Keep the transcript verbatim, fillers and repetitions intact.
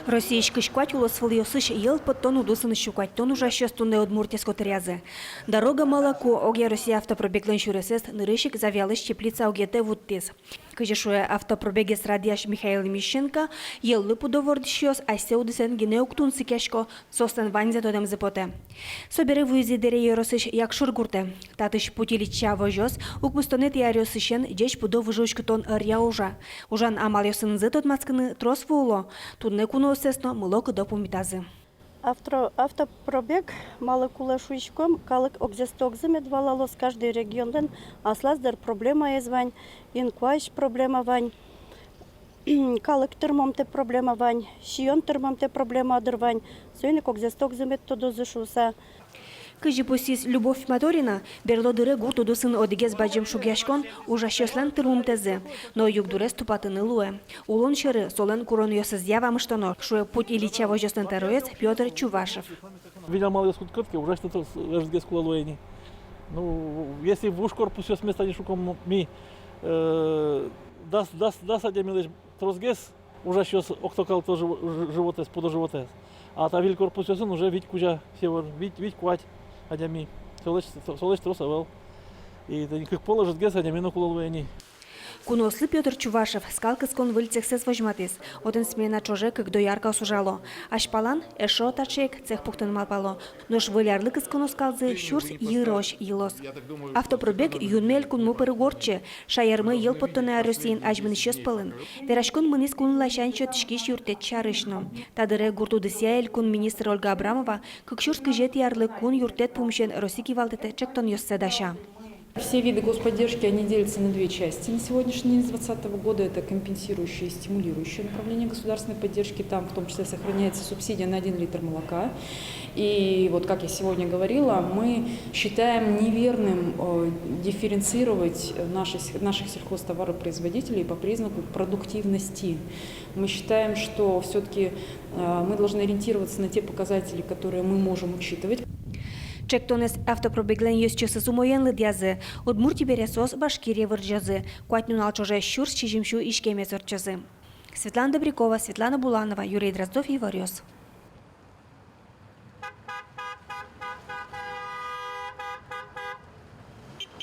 Россиысь кызь куать улосвылъёсысь йӧл поттон удысын сю куатьтон ужасьёс туннэ Удмуртиез котырязы. «Дорога молоку» огъя Россия автопробеглэн сюресэз нырысь ик Завьялысь Теплица огетэ вуттӥз. Кызьы шуэ автопробегез радъясь Михаил Мищенко, йӧллы пудо вордӥсьёс асьсэ удысэн гинэ уг тунсыкъясько, соослэн ваньзэ тодэмзы потэ. Собере вуизы Дэри ёросысь Якшур гуртэ. Татысь «Путь Ильича» возёс укмыстонэтӥ аръёсысен ӟеч пудо выжы уськытон ӧръя ужа. Ужан амалъёсынызы тодматскыны трос вуыло. Туннэ кунооссэс но мыло-кыдо пумитазы. Автро-, автопробег малы кулэ шуиськом, калык огзэсты огзы мед валалоз, каждый регионлэн аслаз, дыр, проблемаез вань, инкуазь проблема вань, калык тырмымтэ проблема вань, сиён тырмымтэ проблема, дыр, вань, соин ик огзэсты огзы мед тодозы шуыса. Кызьы пусйиз Любовь Моторина, берло дыре гурт удысын одӥгез бадӟым шугъяськон — ужасьёслэн тырмымтэзы, но югдурез тупатыны луэ. Улон сьӧры солэн куронъёсызъя вамыштоно, шуэ «Путь Ильича» возёслэн тӧроез Пётр Чувашев. Выль амалъёс кутскод ке, ужасьлы трос ӧжытгес кулэ луэ ини. Ну, если вуж корпусъёсмес тани шуком ми, э, дас, дас, дас адямилэсь тросгес ужасьёс октокал то живо-, жи-, животэз, пудо животэз. А та выль корпусъёсын уже вить кузя, всего вить, вить-куать адями. Солэсь, со-, солэсь трос ӧвӧл. И тӥни кык пол ӧжытгес адями но кулэ луэ ини. Куноослы Пётр Чувашев скал кыскон выль цехсэс возьматӥз. Отын смена ӵоже кык дояркаос ужало. Азьпалан эшшо таӵе ик цех пуктыны малпало. Нош выль арлы кысконо скалзы сюрс йырозь йылоз. Автопробег юнме элькунмы пыр уг ортчы. Шаермы йӧл поттонъя Россиын азьмынӥсьёс пӧлын. Вераськон мынӥз кун ласянь сётӥськись юрттэт сярысь но. Та дыре гурт удысъя элькун министр Ольга Абрамова кык сюрс кызетӥ арлы кун юрттэт пумысен Россия кивалтэтэ ӵектонъёссэ дася. Все виды господдержки, они делятся на две части на сегодняшний день с двадцатого года. Это компенсирующее и стимулирующее направление государственной поддержки. Там в том числе сохраняется субсидия на один литр молока. И вот, как я сегодня говорила, мы считаем неверным, э, дифференцировать наши с-, наших сельхозтоваропроизводителей по признаку продуктивности. Мы считаем, что всё-таки, э, мы должны ориентироваться на те показатели, которые мы можем учитывать. Ӵектонэз автопробеглэн ёзчиосыз умоен лыдъязы. Удмуртие бере соос Башкирие вырӟозы. Куать нунал ӵоже сюрс сизьымсю иськемез ортчозы. Светлана Добрякова, Светлана Буланова, Юрий Дроздов, «Иворъёс».